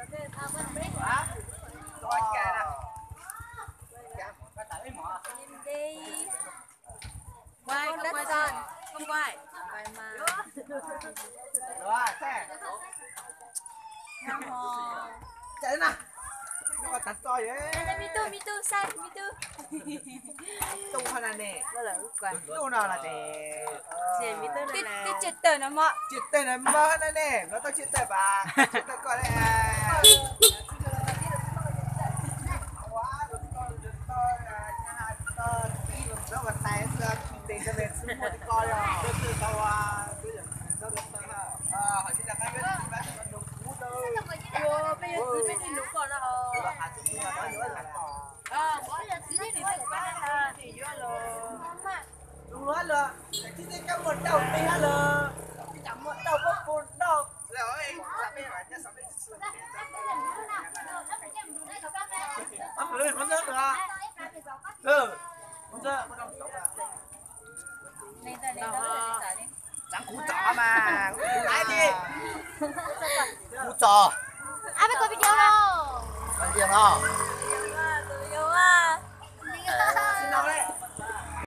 Quay, quay, quay. Chạy na. Nó còn tắn to vậy. Mi tu, mi tu, sai, mi tu. Tu hả nè. Tu nào là để. Cái chết tờ nó mọ. Chết tờ nó mọ hả nè. Nó tao chết tờ bà. Chết tờ coi đây. Lus luag lawm, tsis teb kab muag dauj teb hab lawm, tsis muag dauj puab puag dauj. Tsaav kuv txom mas, kuv laiv li. Kuv txom. Ab, peb kuv video no. Video no.